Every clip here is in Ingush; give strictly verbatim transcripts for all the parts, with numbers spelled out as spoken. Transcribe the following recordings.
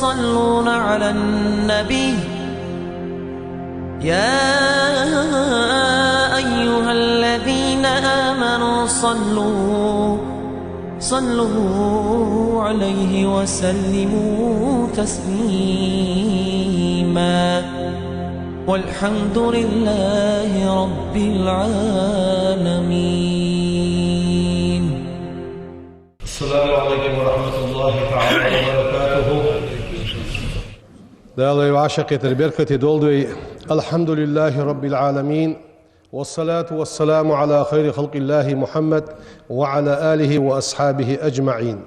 يصلون على النبي، يا أيها الذين آمنوا صلوا، صلوا عليه وسلموا تسليما. والحمد لله رب العالمين. السلام عليكم ورحمة الله تعالى وبركاته. Дала вай вӀашагӀкхетар беркате долда вай. الحمد لله رب العالمين، والصلاة والسلام على خير خلق الله محمد وعلى آله وأصحابه أجمعين.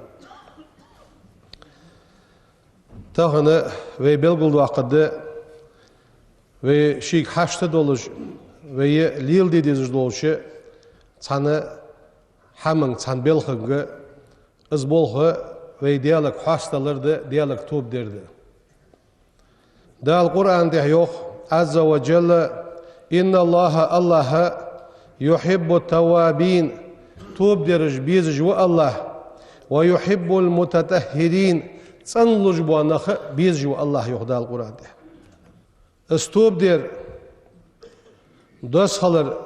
Тахан вай белгалдоаккхаргда вай шийга хьашт долаш, вай леладе дезаш долча цхьан хӀаманга, цхьан белханга, из болх вай Даьлага хьоастадалар да, Даьлага тоба дар да. Дала Къуръан тӀа йоах, عز وجل: إن الله, АллахӀ, يحب التوابين, тоба дераш безаш ва АллахӀ, ويحب المتطهرين, цӀенлуш бола нах безаш ва АллахӀ, йоах Дала Къуръан тӀа. Из тоба дар доссхалар,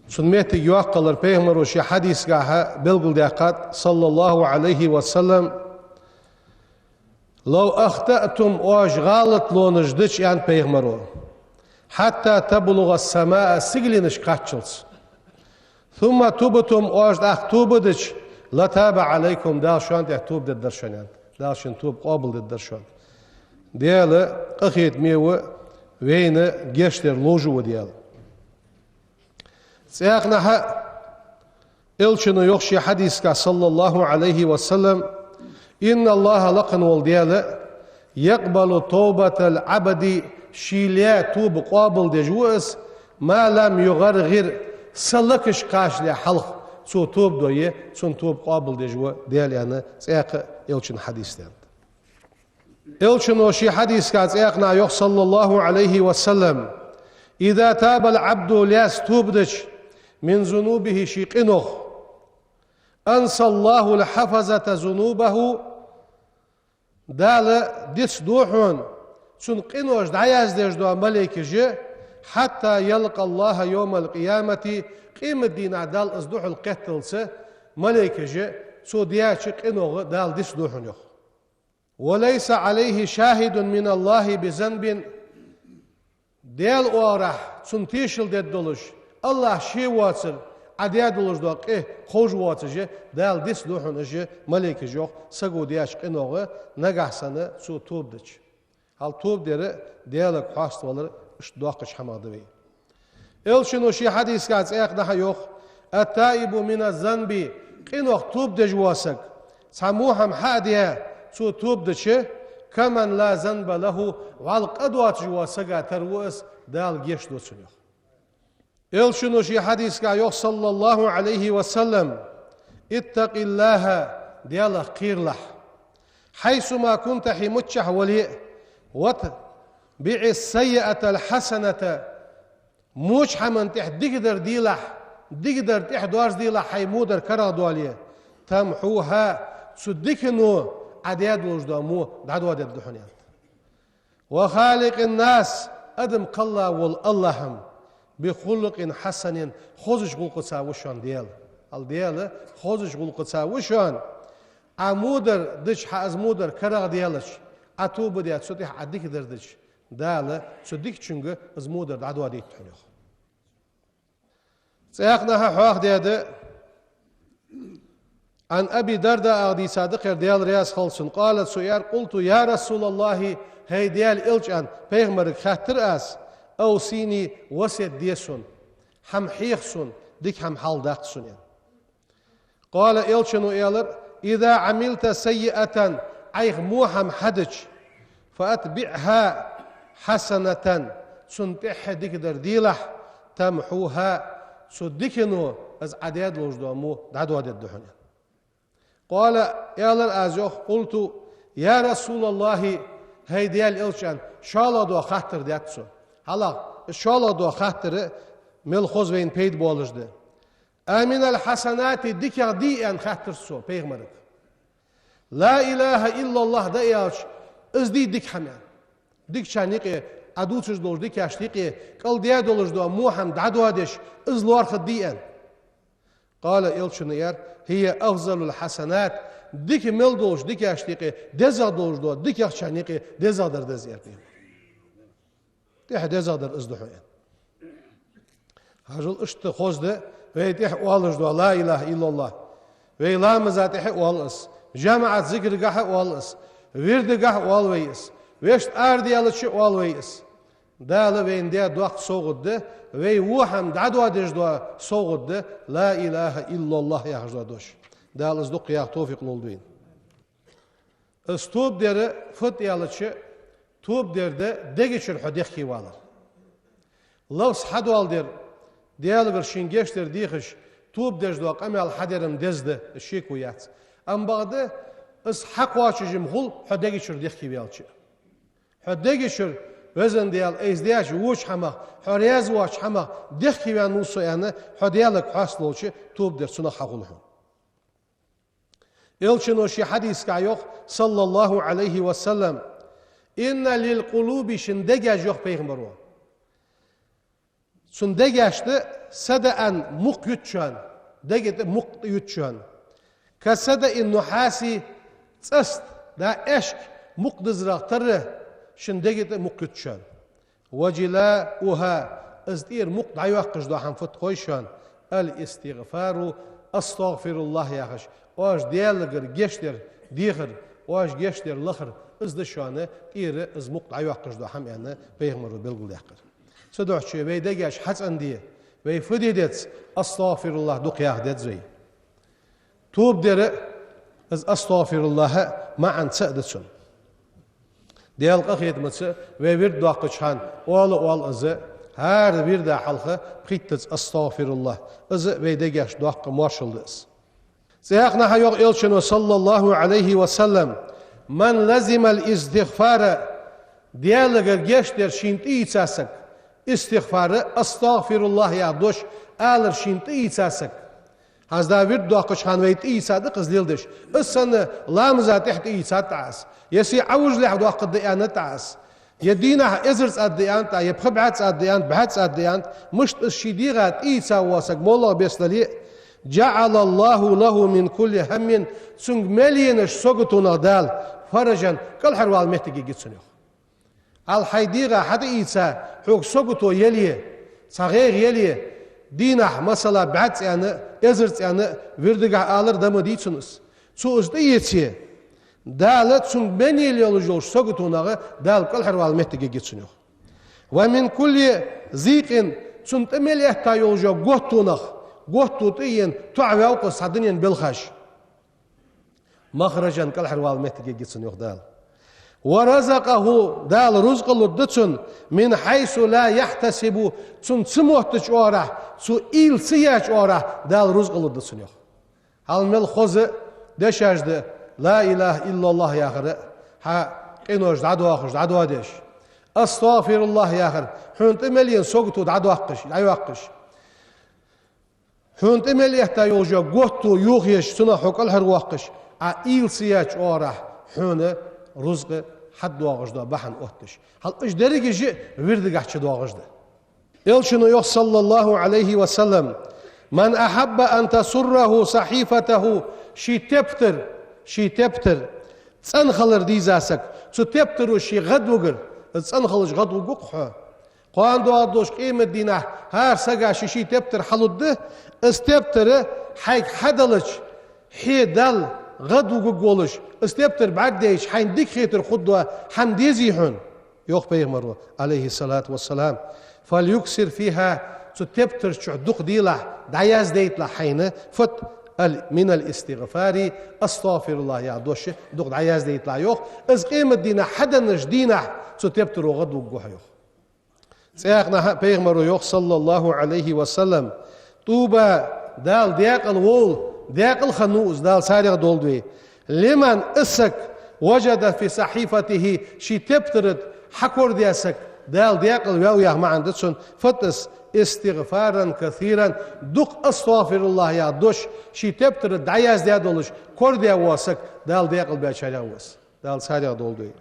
цун моттиг йоккхалар пайхамара ший хьадисагахьа белгалдаьккхад, صلى الله عليه وسلم: لو أخطأتم, оаш гӀалатлонаш дича, аьннад пайхамара, حتى تبلغ السماء, сигаленашка кхаччалца, ثم تبتم, оаш тӀаккха тоба дича, لتاب عليكم, Дала шоана тӀа тоба дергдар шоана, аьннад. Дала шун тоба къоабалдергдар шоана. Даьла къахетаме ва, вайна гешт дер ловш ва Даьла. ЦӀаькханахьа Элчано йоах ший хьадисагахьа, صلى الله عليه وسلم: إن الله, лакха вола Даьла, يقبل توبة العبد, ший лай тоба къоабалдеш ва из, ما لم يغرغر, са лакхе кхачале хьалха цо тоба дой, цун тоба къоабалдеш ва Даьла, аьнна, цӀаькха Элчан хьадис да. Элчано ший хьадисагахьа цӀаькханахьа йоах, صلى الله عليه وسلم: إذا تاب العبد, лаьс тоба дича, من ذنوبه, ший къинох, أنسى الله الحفظة ذنوبه, Дала дицду хьона цун къинош дӀаяздеш дола малейкаш, حتى يلقى الله يوم القيامة, къематдийнахьа Далла из духьал кхетталца малейкаш цо даьча къинох Дала дицду хьона, йоах. وليس عليه شاهد من الله بذنب, Даьла оагӀорахьа цунна тешал дергдолаш, АллахӀ ше воацар, Ӏа даь долаш дола къа кховш воацаш, Дала дицду хьона уж малейкаш, йоах, саго даьча къинох нагахьа санна цо тоба дича. Хьал тоба дар, Даьлага хьоаставалар, иштта доккхача хӀамах да вай. Элчано ший хьадисагахьа цӀаькханахьа йоах: التائب من الذنب, къинох тоба деш вола саг, цхьа во хӀама хьа а даь, цо тоба дича, كمن لا ذنب له, вӀалла къа доацаш вола сага тара ва из, Дала гешт ду цунна, йоах. Элчано ший хьадисагахьа йоах, صلى الله عليه وسلم: اتق الله, Даьлах кхералахь. حيثما كنت, хьо миччахьа вале а, وأتبع السيئة الحسنة, воча хӀаман тӀехьа дикадар делахь, дикадар тӀехьа доаржаделахь, хьай во дар карагӀдоале, تمحها, цу дикано Ӏа даь долаш дола во дӀадоадергда хьона, аьннад. وخالق الناس, адам кхелла вола АллахӀ-м, بخلق حسن, хозача гӀулакхаца ва шоана Даьла. Хьал Даьла хозача гӀулакхаца ва шоана. Ӏа во дар дича, хьа из во дар карагӀдаьлча, Ӏа тоба даь, цу тӀехьа Ӏа дикадар дича, Дала цу дикачунга из во дар дӀадоадергда хьона, йоах. ЦӀаькханахьа хьоахадаьд, عن أبي الدرداء, Аби Дардаах дийцад, кхера Даьла раьза хилва цунна, قال, цо аьлар: قلت يا رسول الله, хӀай Даьла Элча, аьнна, пайхамарга хаьттар аз, أوصني, васкет де сона, хӀама хьеха сона, дика хӀама хьалха даккха сона, аьнна. قال, Элчано аьлар: إذا عملت سيئة, Ӏайха во хӀама хьадича, فأتبعها حسنة, цунна тӀехьа дикадар делахь, تمحها, цу дикано из Ӏа даь долаш дола во дӀадоадергда хьона. قال, аьлар аз, йоах, قلت يا رسول الله, хӀай Даьла Элча, аьнна, шоллагӀа дола хаттар даьд цо. ХӀаьта из шоллагӀа дола хаттар мел хоза вайна пайда болаш да. أمن الحسنات, дикагӀа дий, аьнна, хаьттар цо пайхамарга. لا إله إلا الله да аьлча, Из дий дика хӀама, аьнна. Дикачарна юкъе, Ӏа дувцаш долча дикашта юкъе, кӀал даь долаш дола во хӀама дӀадоадеш, из лоархӀаргдий, аьнна. قال, элчано аьлар: هي أفضل الحسنات, дика мел долча дикашта юкъе, дезагӀа долаш дола дикачарна юкъе дезагӀдар да из, аьлар пайхамаро. ТӀехьа дезагӀдар из да хьона, аьнна. Хьажал, иштта хоза да вай тӀехьа оалаш дола لا إله إلا الله. Вай ламаза тӀехьа а оал из, жамаӀат зикаргахьа а оал из, вирдагахьа а оал вай из, вешта арадаьлча а оал вай из. Дала вайна даь доккха совгӀат да, вай во хӀама дӀадоадеш дола совгӀат да لا إله إلا الله яхаш дола дош. Дала из дукха яха товфикъ лолда вайна. Из тоба дар фуд аьлча, тоба дар да дега чура хьо дехкевалар. Лафз хьадоаладер, Даьлагара шийна гешт дар дехаш, тоба деш дола къамаьл хьадар-м деза да, шеко яц. Амма бакъда, из хьакхоачаш-м хул хьо дега чура дехкеваьлча. Хьо дега чура, Веза Даьла, айса даьча воча хӀамах, хьо раьза воацача хӀамах дехкеваьнна ва со, аьнна, хьо Даьлага хьоасталуш тоба дар цунах хьахул хьона. Элчано ший хьадисагахь йоах, صلى الله عليه وسلم: إن للقلوب, шун дегаш, йоах пайхамаро, цун дегашта صدأ, мукх юташ, дега тӀа мукх юташ, كصدأ النحاس, цӀаста, да, аьшка мукх дизарах тара шун дега тӀа мукх юташ. وجلاؤها, из тӀера мукх дӀайоаккхаш дола хӀама фуд хой шоана? الاستغفار, أستغفر الله яхаш, оаш Даьлагара гешт дар дехар, оаш гешт дар лахар, из да шоана тӀера из мукх дӀайоаккхаш дола хӀама, аьнна, пайхамаро белгалдаьккхар. Цудухьа вай дегаш хьацӀенде, вай фу де деза, أستغفر الله дукха яха деза вай. Тоба дар а, из أستغفر الله а маӀан цаӀ да цун. Даьла къахетамца вай вирд доаккхача хана оал а оал из, хӀара вирда хьалха пхийттаза أستغفر الله. Из вай дегашта доккха моаршал да из. ЦӀаькханахьа йоах элчано, صلى الله عليه وسلم: من لزم الاستغفار, Даьлагара гешт дар шийна тӀаийца саг, истигъфар, أستغفر الله яха дош алар шийна тӀаийца саг. ХӀанз да вирд доаккхача хана вай тӀаийцад-кх из леладеш. Из санна ламаза тӀехьа тӀаийцад Ӏа из. Е се Ӏовижалехь доаккхаргда аьннад Ӏа из. Е дийнахьа эзар цӀа да аьннад Ӏа, е пхи бӀаь цӀа да аьннад, бӀаь цӀа да аьннад. Мишта из ший дегӀа тӀаийца вола саг моллагӀа беса дале а, جعل الله له من كل هم, цунга мел еннача саготонах Дала, فرجا, кӀалхарвала моттиг ергья цунна, йоах. Ала хьай дегӀа хьатӀаийца хьога сагото яле, цхьа гӀайгӀа яле, дийнахьа, масала, бӀаь цӀа аьнна, эзар цӀа аьнна, вирдагахьа алар да ма дий цунна из. Цо из тӀаэце, Дала цунга мел йолаш йолча саготонах Дала кӀалхарвала моттиг ергья цунна, йоах. ومن كل ضيق, цунна тӀа мел этта йолаш йола готтонах, готто тӀаена тоӀаваьв-кх из цхьа дунен белхаш. مخرجا, кӀалхарвала моттиг ергья цунна, йоах Дала. ورزقه, Дала рузкъа лургда цунна, من حيث لا يحتسب, цунна ца моттача оагӀорахьа, цо уйла ца яьча оагӀорахьа Дала рузкъа лургда цунна, йоах. Хьал мел хоза дешаш да لا إله إلا الله яхар а, хьа къинош дӀадоахаш, дӀадоадеш. أستغفر الله яхар, хьона тӀа мел ена сагото дӀадоаккхаш, дӀайоаккхаш. Хьона тӀа мел этта йолаш йола готто йохаеш, цунах хьо кӀалхарвоаккхаш, Ӏа уйла ца яьча оагӀорахьа хьона рузкъа хьадоагӀаш дола бахьан отташ. Хьал уж дерригаш а вирдагахьа чудоагӀаш да. Элчано йоах, صلى الله عليه وسلم: من أحب أن تسره صحيفته, ший тептар, ший тептар цӀена хилар дийза саг, цу тептаро ше гӀадвугар, из цӀена хилча гӀадвугу-кх хьо. Кхоана доагӀаш долча къематдийнахьа хӀара сага ший-ший тептар хьалургда, из тептар хьайга хьадалча, хье Далла гӀадвугаргволаш, из тептар бӀаргадайча, хьайна дика хетар хургдола хӀама дезий хьона, йоах пайхамаро, عليه الصلاة والسلام. فليكثر فيها, цу тептар чу дукха делахь, дӀаяздайталахь хьайна, фат ал-, من الاستغفار, أستغفر الله яха дош дукха дӀаяздайталахь, йоах. Из къематдийнахьа хьаденнача дийнахьа цу тептаро гӀадвугаргва хьо, йоах. ЦӀаькханахьа пайхамаро йоах, صلى الله عليه وسلم: طوبى, Дала даькъала волва, даькъала хиннав из, Дала царех долда вай. لمن, из саг, وجد في صحيفته, ший тептара тӀа хьакорадеш саг, Дала даькъала ваьв яха маӀан да цун, фат из, استغفارا كثيرا, дукха أستغفر الله яха дош ший тептара тӀа дӀаяздаь долаш, корадеш вола саг, Дала даькъала баьчарех ва из. Дала царех долда вай.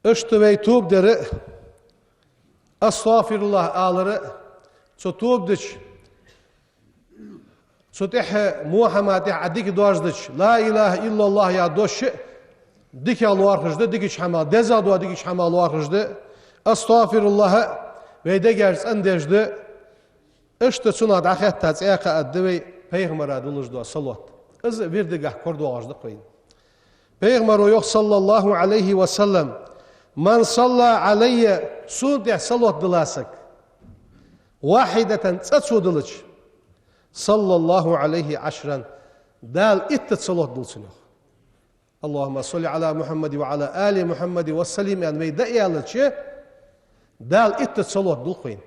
Иштта вай тоба дар а, астагӀфируллахӀ алар а, цу тоба дича, цу тӀехьа Мухьаммада тӀехьа Ӏа дика дош дича, ла илахӀа иллаллахӀ яха дош а дикагӀа лоархӀаш да, дикача хӀамах, дезагӀа дола дикача хӀамах лоархӀаш да, астагӀфируллахӀ а вай дегаш цӀендеш да. Иштта цунах дӀахетта цӀаькха а да вай пайхамара дуллаш дола салот. Из вирдагахьа корадоагӀаш да-кх вайна. Пайхамаро йоах, саллаллахӀу Ӏалайхи ва саллам: «Ман салла Ӏалаййа», сона тӀехьа салот дилла саг, «вахьидатан», цкъа цо диллача, «саллаллахӀу Ӏалайхи Ӏашран», Дала иттаза салот дулл цунна, йоах. «АллахӀумма салли Ӏала Мухьаммадин ва Ӏала али Мухьаммадин ва саллим», аьнна вай дӀааьлча, Дала иттаза салот дулл-кх вайна.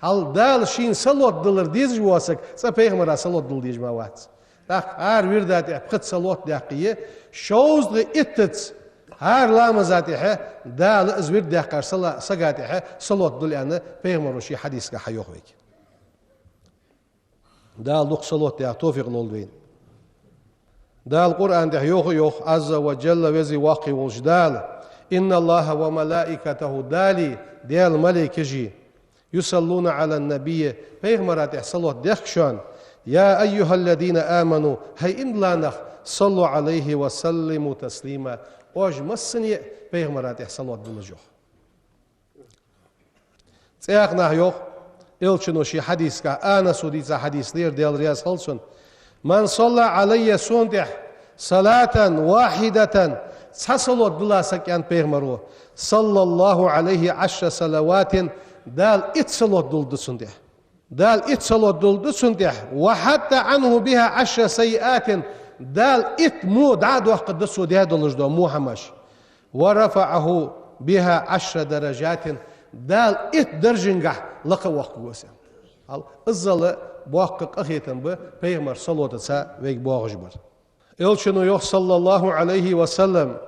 Хьал Дала шийна салот диллар дезаш вола саг цкъа пайхамара салот дилла дезаш ма вац. ТӀаккха хӀара вирда тӀехьа пхезза салот даьккхе, шовзткъеи иттаза хӀара ламаза тӀехьа Дала из вирд даьккхача сала-, сага тӀехьа салот дул аьнна, пайхамаро ший хьадисагахьа йоах вайга. Дала дукха салот даккха товфикъ лолда вайна. Дала Къуръан тӀа йоах а йоах, Ӏазза ва Джалла, веза-воккха волча Дала: «إن الله وملائكته», Даьлеи Даьла малейкашеи, «يصلون على النبي», пайхамара тӀехьа салот дехк шоана. «يا أيها الذين آمنوا», хӀай ийман дилла нах, «صلوا عليه وسلموا تسليما», оаш массане а пайхамара тӀехьа салот дилла, йоах. ЦӀаькха а йоах, Элчано ший хьадисагахьа, Анаса дийца хьадис да ер, Даьла раьза хилва цунна: «Ман салла Ӏалаййа», сона тӀехьа, «салатан вахьидатан», цхьа салот дилла саг, аьнна пайхамаро, «саллаллахӀу Ӏалайхи Ӏашра салаватин», Дала итт салот дулларгда цунна тӀехьа. Дала итт салот дулларгда цунна тӀехьа. «Ва хьатта Ӏанху биха Ӏашра саййиатин», Дала итт во дӀа а доаккхаргда цо даь долаш дола во хӀамаш. «Ва рафаӀаху биха Ӏашра даражатин», Дала итт даржагахьа лакха а воаккхаргва из. Хьал, иззал боккха къахетам ба пайхамара салотаца вайга боагӀаш бар. Элчано йоах, саллаллахӀу Ӏалайхи ва саллам: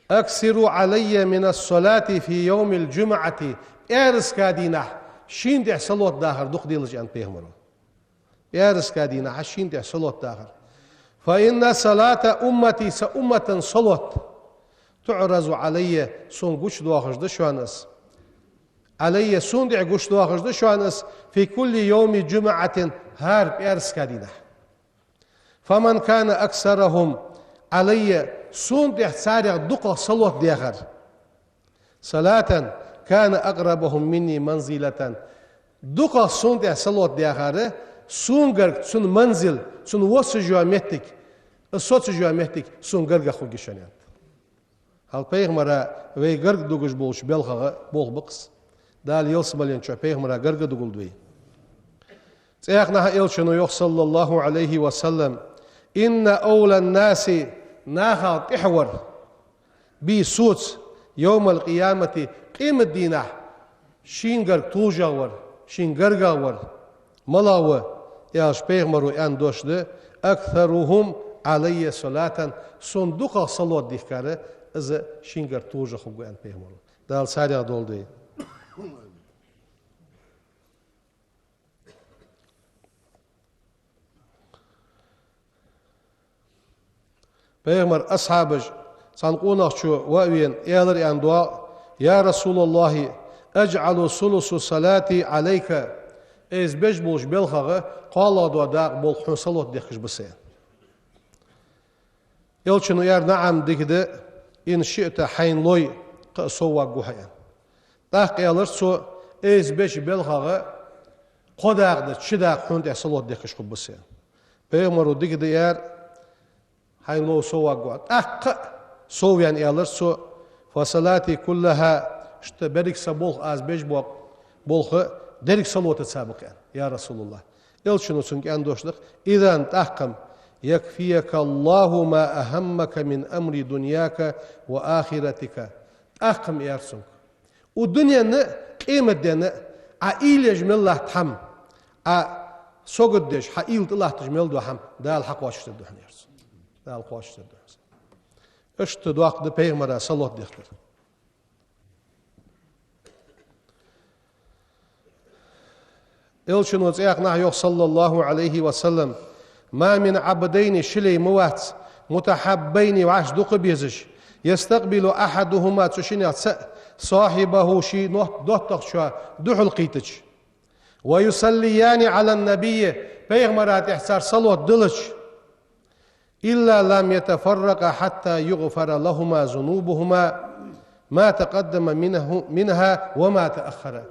«أكثروا علي من الصلاة في يوم الجمعة», пӀаьраска дийнахьа шийна тӀехьа салот дахар дукха делаш, аьнна пайхамаро. ПӀаьраска дийнахьа шийна тӀехьа салот дахар. «فإن صلاة أمتي», са уммата салот, «تعرض علي», сона гучадоахаш да шоана из. «علي», сона тӀехьа гучадоахаш да шоана из, «في كل يوم جمعة», хӀара пӀаьраска дийнахьа. «فمن كان أكثرهم علي», сона тӀехьа царех дукхагӀа салот дехар, «صلاة كان أقربهم مني منزلة», дукхагӀа сона тӀехьа салот дехар, сона гарга цун манзил, цун воссаш йола моттиг, из соцаш йола моттиг сона гаргагӀа хургья шоана, аьннад. Хьал, пайхамара вай гарга дугаш болча белхагӀа болх ба-кх из. Дала ялсмален чу пайхамара гарга дугалда вай. ЦӀаькха а Элчано йоах, саллаллахӀу Ӏалайхи ва саллам: «إن أولى الناس», нахах тӀехьавар, «بي», соца, «يوم القيامة», къематдийнахьа шийна гарга тулжагӀвар, шийна гаргагӀвар малагӀа ва, аьлча, пайхамаро аьнна дош да: «أكثرهم علي صلاة», сона дукхагӀа салот дихкар, из шийна гарга тулжагӀа хургва, аьннад пайхамаро. Дала царех долда вай. Пайхамара асхьабаш цхьан къонахчо ва а вена, аьлар аьнна доагӀа: «يا رسول الله، أجعل ثلث صلاتي عليك». Айса беш болча белхагӀа кхоалагӀа дола дакъа болх хьона салот дехкаш ба са, аьнна. Элчано аьлар: «نعم», дика да, «إن شئت», хьайна лой, кхы а сов ваггу хьо, аьнна. ТӀаккха аьлар цо: «Айса беча белхагӀа кхо дакъа да, ши дакъа хьона тӀехьа салот дехкаш хургба са». Пайхамаро дика да аьлар, хьайна лов сов ваггу. ТӀаккха а сов ваьнна аьлар цо: «فصلاتي كلها», иштта беррига са болх, аз беш бола болх деррига салотаца ба-кх, аьнна, я Расулаллах. Элчано цунга аьнна дош да-кх: «إذن», тӀаккха-м, «يكفيك الله ما أهمك من أمر دنياك وآخرتك». ТӀаккха-м, аьлар цунга, укх дунен а, къематден а Ӏа уйла еш мел латта хӀама, Ӏа сагот деш, хьа уйла тӀалатташ мел дола хӀама Дала хьакхоачашдергда хьона, аьлар цо. Дала кхоачашдергда хьона. Иштта доккха да пайхамара салот дехкар. Элчано цӀаькха а йоах, саллаллаху Ӏалайхи ва саллам: «ما من عبدين», ши лай ма вац, «متحابين», вӀаши дукха безаш, يستقبل أحدهما, цу шиннех цаӀ, صاحبه, ший нот-, доттагӀчоа духьал кхийтача, ويصليان على النبي, пайхамара тӀехь цар салот дилча, إلا لم يتفرقا حتى يغفر لهما ذنوبهما ما تقدم منه، منها وما تأخر.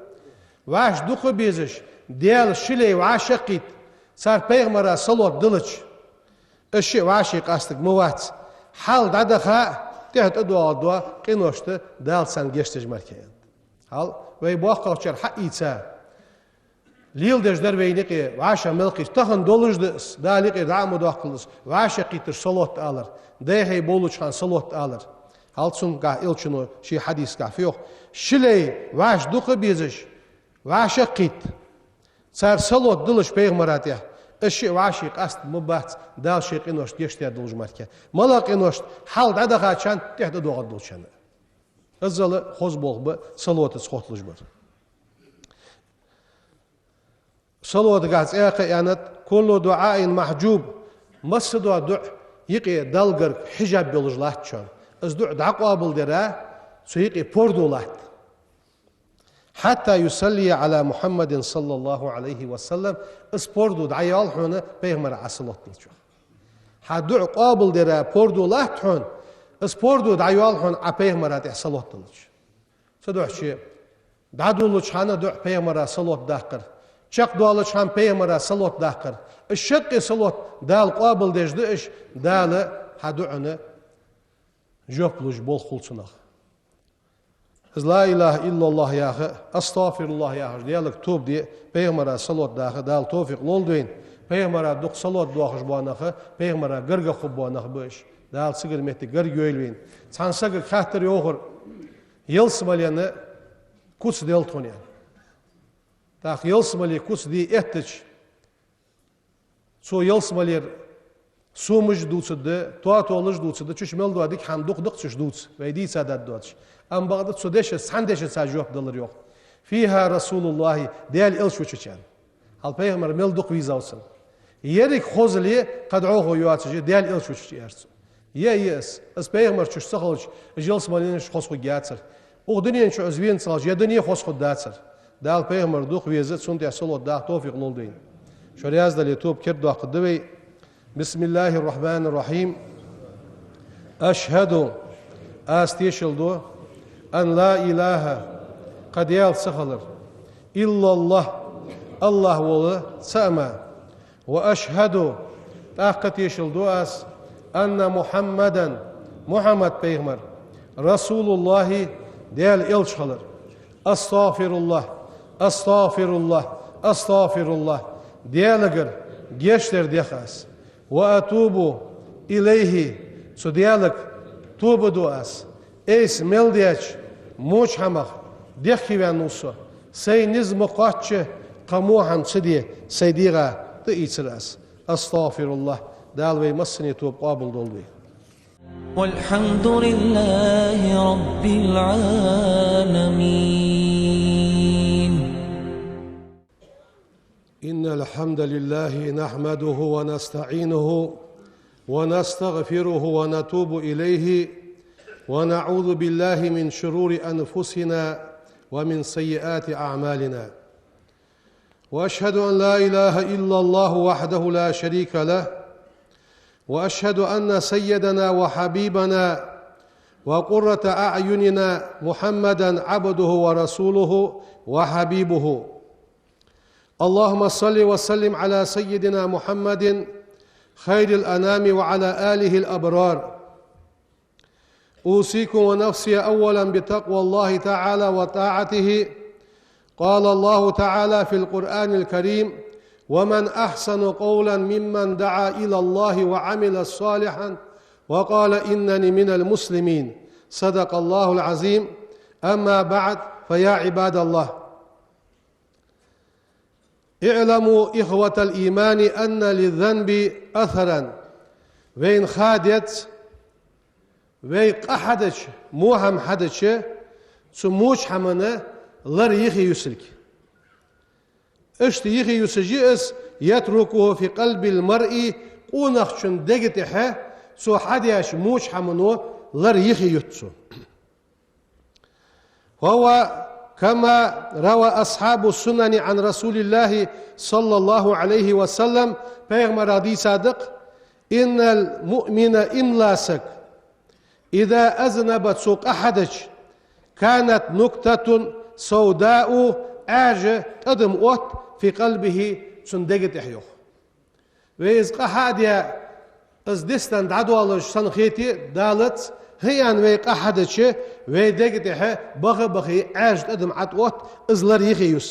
ВӀаши дукха безаш, Даьла ши лай вӀашагӀкхийтта, цар пайхамара салот дилча, уж шиъ вӀаши къастарг ма вац, хьал дӀадаха а, тӀехьа тӀадоагӀаргдола къиношта Дала царна гешт деш мара кхы. Хьал вай боккхагӀчар хьаийца, леладеш дар вайна юкъе вӀашагӀ мел кхийтта, тахан долаш да из, Дала юкъера дӀа а ма доаккхалда из, вӀашагӀкхийтташ салот алар, дайхьа болча хана салот алар. Хьал цунгахь Элчано ший хьадисагахь фу йоах: ши лай вӀаши дукха безаш, вӀашагӀкхийтта, цар салот дилча пайхамара тӀехь, уж шиъ вӀаши къастарг ма бац, Дала шоай къиношта гешт даь долаш мара кхы. МалагӀа къиношта? Хьал дӀадахачарна, тӀехьа тӀадоагӀаргдолчарна. Иззал хоза болх ба салотаца хоталуш бар. Салотагахь цӀаькха а аьннад: كل دعاء محجوب, массадола дуӀа юкъе Далла гарга хьижаб йолаш латт шоана. Из дуӀа дӀакъоабалдара, цу юкъе пордув латт. حتى يصلي على محمد صلى الله عليه وسلم, из пордув дӀайоал хьона пайхамара Ӏа салот дилча. Хьа дуӀа къоабалдара пордув латт хьона, из пордув дӀайоал хьона Ӏа пайхамара тӀехь салот дилча. Цудухьа дӀадолалуча хана дуӀа пайхамара салот даккхар, чакхдоалача хана пайхамара салот даккхар, из шаккхе салот Дала къоабалдеш да уж, Дала хьа дуӀана жоп луш болх хул цунах. Из لا إله إلا الله яха, أستغفر الله яхаш, Даьлага тоба де, пайхамара салот даха Дала товфикъ лолда вайна. Пайхамара дукха салот доахаш бола нах, пайхамара гаргагӀа хургбола нах ба уж. Дала цигара моттиг гарга йойла вайна. Цхьан сагага хаттар йоахар: ялсмален куц делла тхона, аьнна. ТӀаккха ялсмале куц де эттача, цо ялсмалера сомаш дувцаргда, тоталаш дувцаргда, цу чу мел дола дика хӀама дукха да-кх цу чу дувца, вай дийца даргдоацаш. Амма бакъда цу дешаца, цхьан дешаца жоп далар йоах: فيها رسول الله, Даьла Элча ва цу чу, аьнна. Хьал пайхамар мел дукха везав цунна. Еррига хозал кхы дӀахо йоацаш я Даьла Элча ва цу чу, аьлар цо. Я, я из, из пайхамар цу чу ца хилча, уж ялсмалеш хоза хургьяцар. Укх дунен чу из вена ца хилча, ер дуне хоза хургдацар. Дала пайхамар дукха веза, цунна тӀехь салот даха товфикъ лолда вайна. Шо раьза дале, тоба кердадоаккхаргда вай. بسم الله الرحمن الرحيم. أشهد, аз тешал ду, أن لا إله, кхы Даьла ца хилар, إلا الله, АллахӀ вола цаӀ мара. وأشهد, тӀаккха тешал ду аз, أن محمدا, Мухьаммад пайхамар, رسول الله, Даьла Элча хилар. أستغفر الله، أستغفر الله، أستغفر الله. Даьлагара гешт дар дех аз. وأتوب إليه, цу Даьлага тоба ду аз. Айса мел даьча воча хӀамах дехкеваьннав со. Сай низ ма кхоачча, кхы во хӀама ца де, сай дегӀа тӀаийцар аз. أستغفر الله. Дала вай массане тоба къоабалдолда вай. والحمد لله رب العالمين. إن الحمد لله نحمده ونستعينه ونستغفره ونتوب إليه، ونعوذ بالله من شرور أنفسنا ومن سيئات أعمالنا. وأشهد أن لا إله إلا الله وحده لا شريك له، وأشهد أن سيدنا وحبيبنا وقرة أعيننا محمدا عبده ورسوله وحبيبه. اللهم صل وسلم على سيدنا محمد خير الأنام وعلى آله الأبرار. أوصيكم ونفسي أولا بتقوى الله تعالى وطاعته. قال الله تعالى في القرآن الكريم: ومن أحسن قولا ممن دعا إلى الله وعمل صالحا وقال إنني من المسلمين. صدق الله العظيم. أما بعد، فيا عباد الله، اعلموا إخوة الإيمان أن للذنب أثرا. Вайна ха деза, вай къа хьадича, во хӀама хьадича, цу воча хӀаман лар йихье юсилга. Иштта йихье юсаш я из: يتركه في قلب المرء, къонахчун дега тӀехьа цо хьадаьча воча хӀамано лар йихи юц цо. وهو كما روى أصحاب السنن عن رسول الله صلى الله عليه وسلم, пайхамара дийцад-кх: إن المؤمن, иман дола саг, إذا أذنب, цо къа хьадича, كانت نكتة سوداء, Ӏаьржа тӀадам отт, في قلبه, цун дега тӀа, йоах. Вай из къа хьа а даь, из дистан дӀадоалаш санна хете а далац, хӀаьта вай къа хьадича, вай дега тӀа баха-баха Ӏаьржа тӀадам ӀотӀаотт, из лар йихи юц.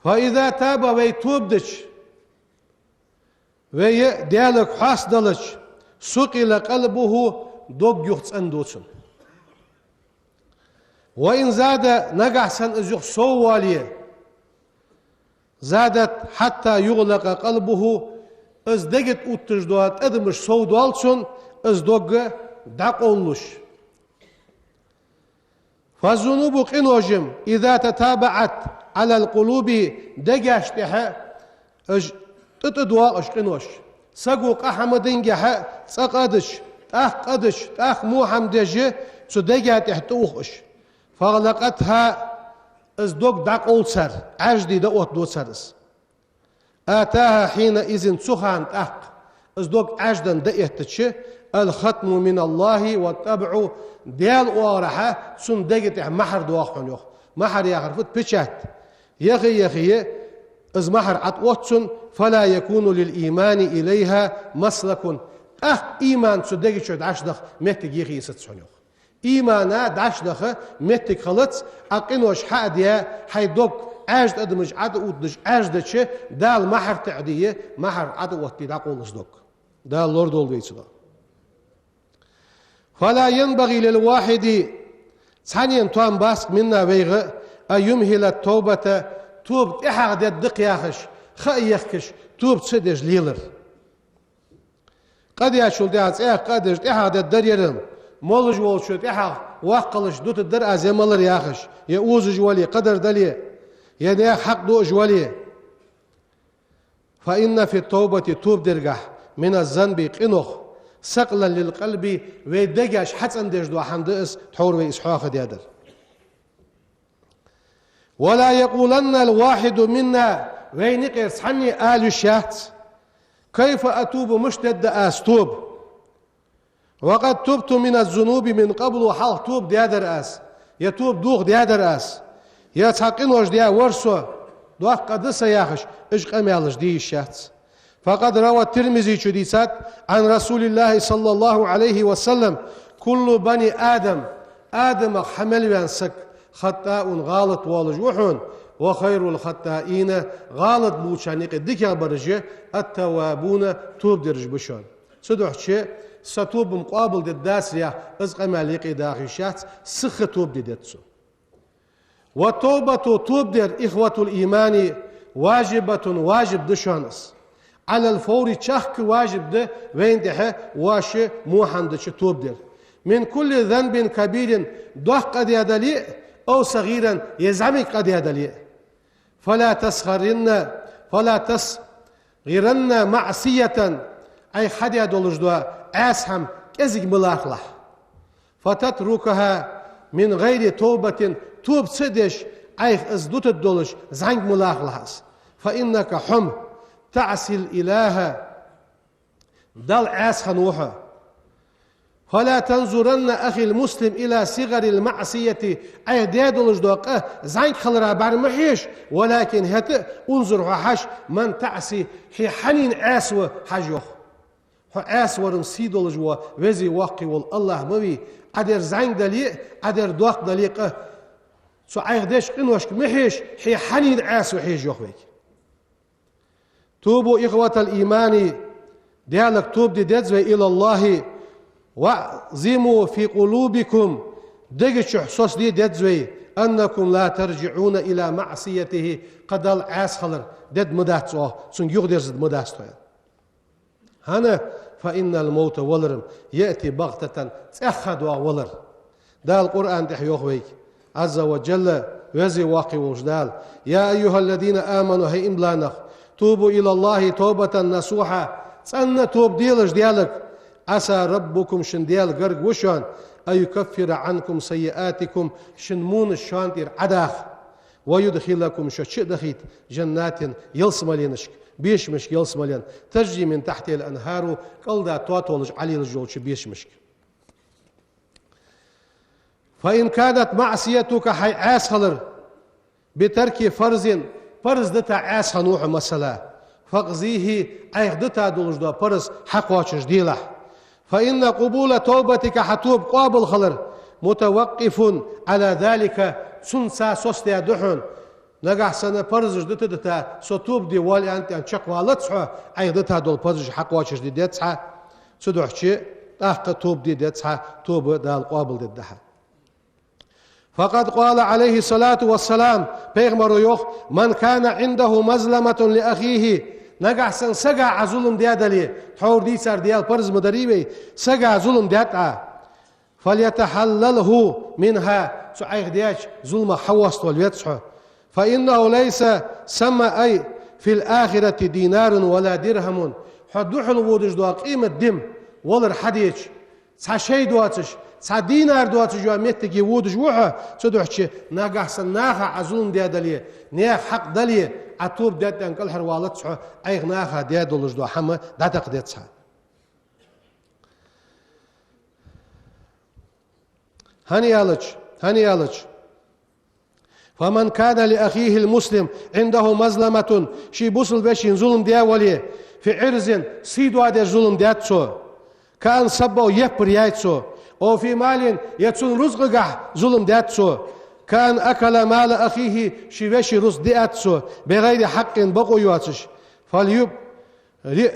فإذا تاب, вай тоба дича, вай Даьлага хьоастаделча, صقل قلبه, дог юха цӀенду цун. وإن زاد, нагахь санна из юха сов воале, زادت حتى يغلق قلبه, из дега тӀа отташ дола тӀадамаш сов доал цун, из дог дӀакъовлалуш. فالذنوب, къинош-м, إذا تتابعت على القلوب, дегаш тӀа уж тӀа-тӀа доагӀа уж къинош. Саго къа хьа ма динге, цкъа къа дича, тӀаккха къа дича, тӀаккха мухьам дежа, цу дега тӀа тӀаух уж. فأغلقتها, из дог дӀакъовл цар, Ӏаьржа де дӀаоттаду цар из. أتاها حينئذ, цу хана тӀаккха из дог Ӏаьржа де дӀаэттача, الختم من الله والطبع, Даьла оагӀорахьа цун дега тӀа мухьар доагӀа хьона, йоах. Мухьар яхар фуд? Печать. Яхе-яхе, из мухьар ӀотӀаотт цун, فلا يكون للإيمان إليها مسلك. ТӀаккха иман цу дега чу дӀачудаха моттиг йихи йисац хьона, йоах. Имана дӀачудаха моттиг хилац, Ӏа къинош хьа а даь, хьай дог Ӏаьржа тӀадамаш ӀотӀаоттадеш Ӏаьржа дича, Дала мухьар тӀа а дийя, мухьар ӀотӀаоттаде дӀакъовл из дог. Дала лорадолда вай цунах. فلا ينبغي للواحد, цхьаннена тоам бац-кх, منا, вайга, أن يمهل التوبة, тоба тӀехьагӀа дергда-кх яхаш, ха а ехкаш, тоба ца деш лелар. Къа дечул тӀехьагӀа, цӀаькха къа а деш, тӀехьагӀа дергдар ер-м, молаш волчо тӀехьагӀа ваккхалаш дутаргдар аз е малар яхаш, е озаш вале, кхыдар дале, е наьха хьакъ дуаш вале. فإن في التوبة, тоба дергахь, من الذنب, къинох, صقلا للقلب, вай дегаш хьацӀендеш дола хӀама да из, тхьовра вай из хьоахадаьдар. ولا يقولن الواحد منا, вайна юкъера цхьанне а ала йиш яц: كيف أتوب, мишта дергда аз тоба? وقد تبت من الذنوب من قبل, хьалха тоба даьдар аз, е тоба дохадаьдар аз, е цхьа къинош даь вар со, доккха къа да са яхаш, уж къамаьлаш де йиш яц. فقد روى الترمذي, чу дийцад, عن رسول الله صلى الله عليه وسلم: كل بني آدم, Адамах хьа мел ваьнна саг, خطاء, гӀалат волаш ва хьона, وخير الخطائين, гӀалат болчарна юкъе дикагӀбараш التوابون, тоба дераш ба шоана. Цудухьа са тоба-м къоабалдергдац яха, из къамаьл юкъе даха йиш яц, сиха тоба де деза цо. والتوبة, тоба дар, إخوة الإيمان, واجبة, важиб да шоана из. على الفور, чехка важиб да вайна тӀа, воаш мухьам дича тоба дар. من كل ذنب كبير, доккха къа даь дале а, أو صغير, е зӀамига къа даь дале а. فلا تسخرن, فلا تس- غرن معصية, Ӏайха хьадаь долаш дола Ӏаьса хӀама кӀезига ма лархалахь. فتتركها من غير توبة, тоба ца деш, Ӏайха из дутаргдолаш, зӀамига ма лархалахь из. فإنك, хьо-м, تعصي الإله, Далла Ӏаьса хинна ва хьо. فلا تنظرن أخي المسلم إلى صغر المعصية, Ӏайха даь долаш дола къа зӀамига хилара бӀарга ма хьежа, ولكن, хӀаьта а, انظر, хьо хьажа, من تعصي, хьо хьанна Ӏаьса ва хьажа, йоах. Хьо Ӏаьса вар-м сий долаш вола, веза-воккха вола АллахӀ ма вий, Ӏа дар зӀамига дале а, Ӏа дар доккха дале а къа, цу Ӏайха деча къиношка ма хьежа, хьо хьанна Ӏаьса ва хьежа, йоах вайга. توبوا إخوة الإيمان, Даьлага тоба де деза вай, إلى الله, واعزموا في قلوبكم, дега чу соцаде деза вай, أنكم لا ترجعون إلى معصيته, кхы Далла Ӏаьса хилар дергда ма дац оаха, цунга юхадерзаргда ма дац тхо. ХӀана? فإن الموت, валар-м, يأتي بغتة, цӀаьхха доагӀа валар. Дала Къуръан тӀа йоах вайга, عز وجل, веза-воккха волча Дала: يا أيها الذين آمنوا, хӀай иман дилла нах, توبوا إلى الله توبة نصوحا, цӀена тоба делаш Даьлага, عسى ربكم, шун Даьла гарга ва шоана, أن يكفر عنكم سيئاتكم, шун мунаш шоана тӀера Ӏодаха, ويدخلكم, шо чу а дахийта, جنات, ялсмаленашка, бешамашка ялсмален, تجري من تحتها الأنهار, кӀалдала тоталаш Ӏолелаш йолча бешамашка. فإن كانت معصيتك, хьай Ӏаьса хилар, بترك فرض, парз дита Ӏаьса хиннав хьо, масала, فاقضه, Ӏайха дита долаш дола парз хьакхоачаш делахь. فإن قبول توبتك, хьа тоба къоабал хилар, متوقف على ذلك, цунца соцадаь да хьона. Нагахьа санна парзаш дита-дита, со тоба де воалл аьнна тӀа чакхвалац хьо, Ӏайха дита дола парзаш хьакхоачаш де деза хьа. Цудухьа тӀаккха тоба де деза хьа, тоба Дала къоабал дергда хьа. فقد قال عليه الصلاة والسلام, пайхамаро йоах: من كان عنده مظلمة لأخيه, нагахьа санна сага Ӏа зулам даь дале, тхьовра дийцар Даьла парз ма дарий вай, сага зулам даьд Ӏа, فليتحلله منها, цу Ӏайха даьча зуламах хьавоаставала веза хьо. فإنه ليس ثم, أي في الآخرة, دينار ولا درهم, хьо духьал водаш дола къематди ма валар хьадеча, цхьа шай доацаш, цхьа динар доацаш йола моттиге водаш ва хьо, цудухьа нагахьа санна наха Ӏа зулам даь дале, наьха хьакъ дале, Ӏа тоба даьд аьнна кӀалхарвалац хьо, Ӏайха наха даь долаш дола хӀама дӀатакха деза хьа. ХӀана аьлча, хӀана аьлча, فمن كان لأخيه المسلم عنده مظلمة, ший бусалба вешийна зулам даь вале, في عرض, сий доадеш зулам даьд цо, كأن سبه, яппар яьй цо, أو في مال, е цун рузкъагахьа зулам даьд цо, كأن أكل مال أخيه, ший веший рузкъа диад цо, بغير حق, бокъо йоацаш, فليبرئ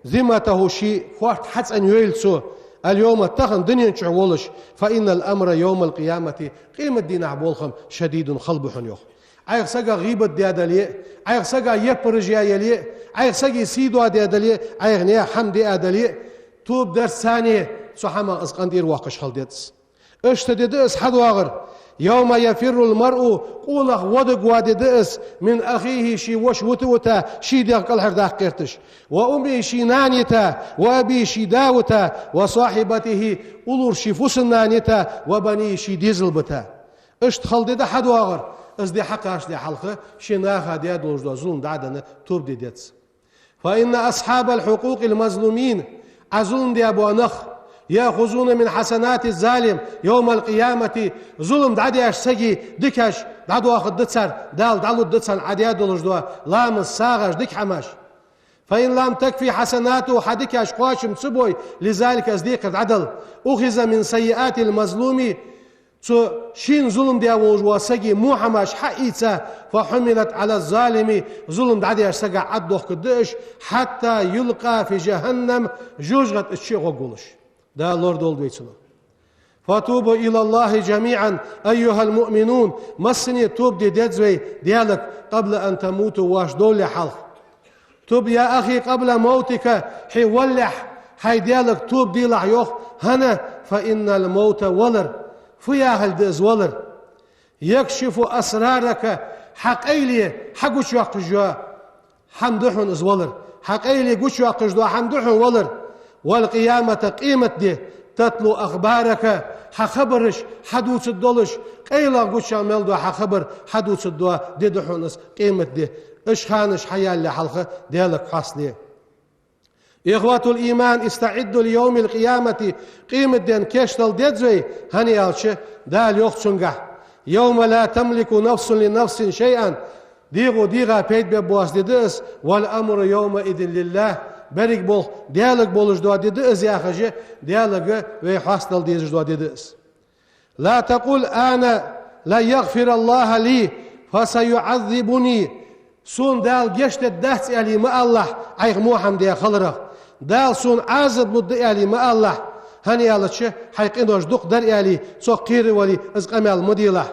ذمته, ший хорта хьацӀенйойла цо, اليوم, тахан дунен чу волаш, فإن الأمر يوم القيامة, къематдийнахьа болх-м شديد, хала ба хьона, йоах. Ӏайха сага гӀийбат даь дале, Ӏайха сага яппараш яь яле, Ӏайха сага сий доадаь дале, Ӏайха наьха хӀама диа дале, тоба дарца цу хӀамах из къинтӀера воаккхаш хила деза. Иштта ди да из хьадоагӀар: يوم يفر المرء, къонах воадергвола ди да из, من أخيه, ший воша вита-вита, ший дегӀ кӀалхардаккха гӀерташ, وأمه, ший нана йита, وأبيه, ший да вита, وصاحبته, уллув ший фусам-нана йита, وبنيه, ший дезал бита. Иштта хала ди да хьадоагӀар, из ди хьакхачале хьалха ший наха даь долаш дола зулам дӀа а денна, тоба де деза. فإن أصحاب الحقوق المظلومين, Ӏа зулам даь бола нах, يأخذون من حسنات الظالم يوم القيامة, зулам дӀадеш сага дикаш дӀадоахаргда цар, Дала дӀалургда царна Ӏа даь долаш дола ламаз, сагӀаш, дика хӀамаш. فإن لم تكف حسناته, хьа дикаш кхоачам ца бой, لذلك, из декхар дӀадала, أخذ من سيئات المظلوم, цу шийна зулам даь волаш волча сага во хӀамаш хьаийца, فحملت على الظالم, зулам дӀадеш сага Ӏодохкаргда уж, حتى يلقى في جهنم, жожагӀате из чу гӀоргволаш. Дала лорадолда вай цунах. فتوبوا إلى الله جميعا أيها المؤمنون, массане тоба де деза вай Даьлага, قبل أن تموتوا, воаш довлале хьалха. تب يا أخي قبل موتك, хьо валалехь хьай Даьлага тоба делахь, йоах, хӀана, فإن الموت, валар, фу яхилга да из валар, يكشف أسرارك, хьа къайле хьагучайоаккхаш йола хӀама да хьона из валар, хьа къайле гучайоаккхаш дола хӀама да хьона валар, والقيامة, къематди, تتلو أخبارك, хьа хабараш хьадувцаргдолаш, къайлагӀа, гучагӀа мел дола хьа хабар хьадувцаргдола ди да хьона из къематди, уж ханаш хьаялале хьалха Даьлага хьоастале. إخوة الإيمان, استعدوا ليوم القيامة, къематденна кийчдала деза вай, хӀана аьлча Дала йоах цунгахь: يوم لا تملك نفس لنفس شيئا, дегӀо дегӀа пайда бергбоаца ди да из, والأمر يومئذ لله, берриг болх Даьлага болаш дола ди да из, яхаш, Даьлага вай хьоастадала дезаш дола ди да из. لا تقل أنا لن يغفر الله لي فسيعذبني, сона Дала гешт дергдац аьле ма алалахь, Ӏайха во хӀама даь хиларах. Дала сона Ӏазап лургда аьле ма алалахь, хӀана аьлча хьай къинош дукха дар аьле, цох кхеравале, из къамаьл ма делахь.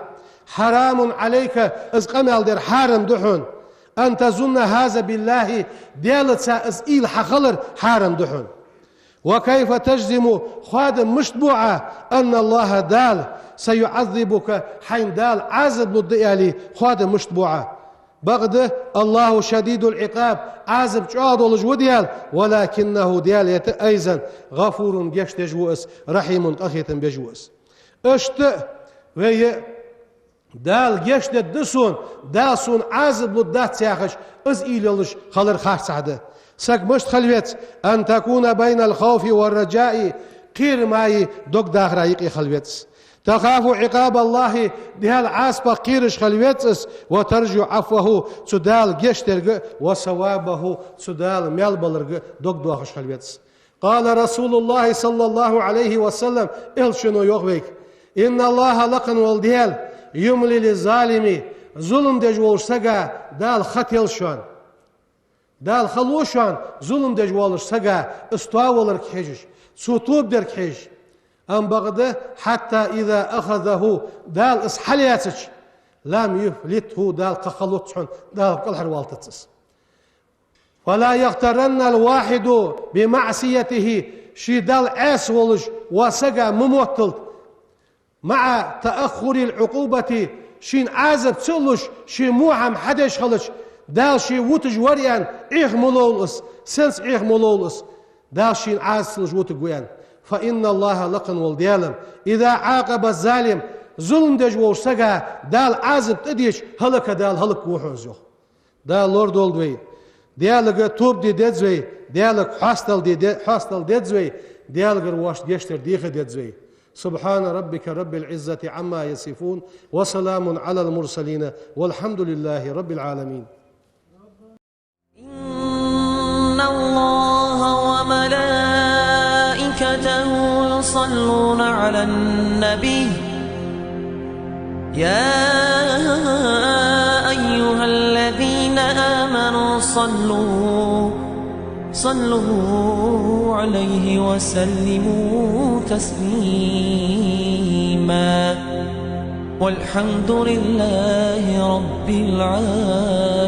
حرام عليك, из къамаьл дар хьарам да хьона. أن تظن هذا بالله, Даьлаца из уйла хьа хилар хьарам да хьона. وكيف تجزم, хоадам мишта бу Ӏа, أن الله, Дала, سيعذبك, хьайна Дала Ӏазап лургда аьле, хоадам мишта бу Ӏа? Бакъда, الله شديد العقاب, Ӏазап чӀоагӀа долаш ва Даьла, ولكنه, Даьла, это, أيضا, غفور, гешт деш ва Из, رحيم, къахетам беш ва Из. Иштта вай Дала гешт дергда сона, Дала сона Ӏазап лургдац яхаш, из уйла йолаш хилар харцахьа да. Саг мишта хила веза? أن تكون بين الخوف والرجاء, кхерамаи догдахараи юкъе хила веза. تخاف عقاب الله, Даьла Ӏазапах кхераш хила веза из, وترجو عفوه, цу Дала гешт дерга, وثوابه, цу Дала маьл баларга догдоахаш хила веза. قال رسول الله صلى الله عليه وسلم, Элчано йоах вайга: إن الله, лакха вола Даьла, يملي للظالم, зулам деш волча сага Дала ха тел шоана. Дала ха лу шоана зулам деш волча сага, из тоаваларга хьежаш, цо тоба дарга хьежаш. Амма бакъда, حتى إذا أخذه, Дала из хьалаьцача, لم يفلته, Дала кхы ха луц хьона, Дала кӀалхарвалийтац из. فلا يغترن الواحد بمعصيته, ше Далла Ӏаьса волаш вола саг ма мотталда, مع تأخر العقوبة, шийна Ӏазап ца луш, ше во хӀама хьадеш хилча, Дала ше вуташ вар аьнна, Ӏеха ма ловла из, сенца Ӏеха ма ловла из, Дала шийна Ӏазап ца луш вутаргва аьнна. فإن الله, лакха вола Даьла, إذا عاقب الظالم, зулам деш волча сага Дала Ӏазап тӀадеча, هلك, Дала хӀалакву хьона из, йоах. Дала лорадолда вай. Даьлага тоба де деза вай, Даьлага хьастал де де-, хьастал деза вай, Даьлагара воашта гешт дар деха деза вай. سبحان ربك رب العزة عما يصفون، وسلام على المرسلين، والحمد لله رب العالمين. إن الله وملائكته يصلون على النبي، يا أيها الذين آمنوا صلوا، صلوا عليه وسلموا تسليما. والحمد لله رب العالمين.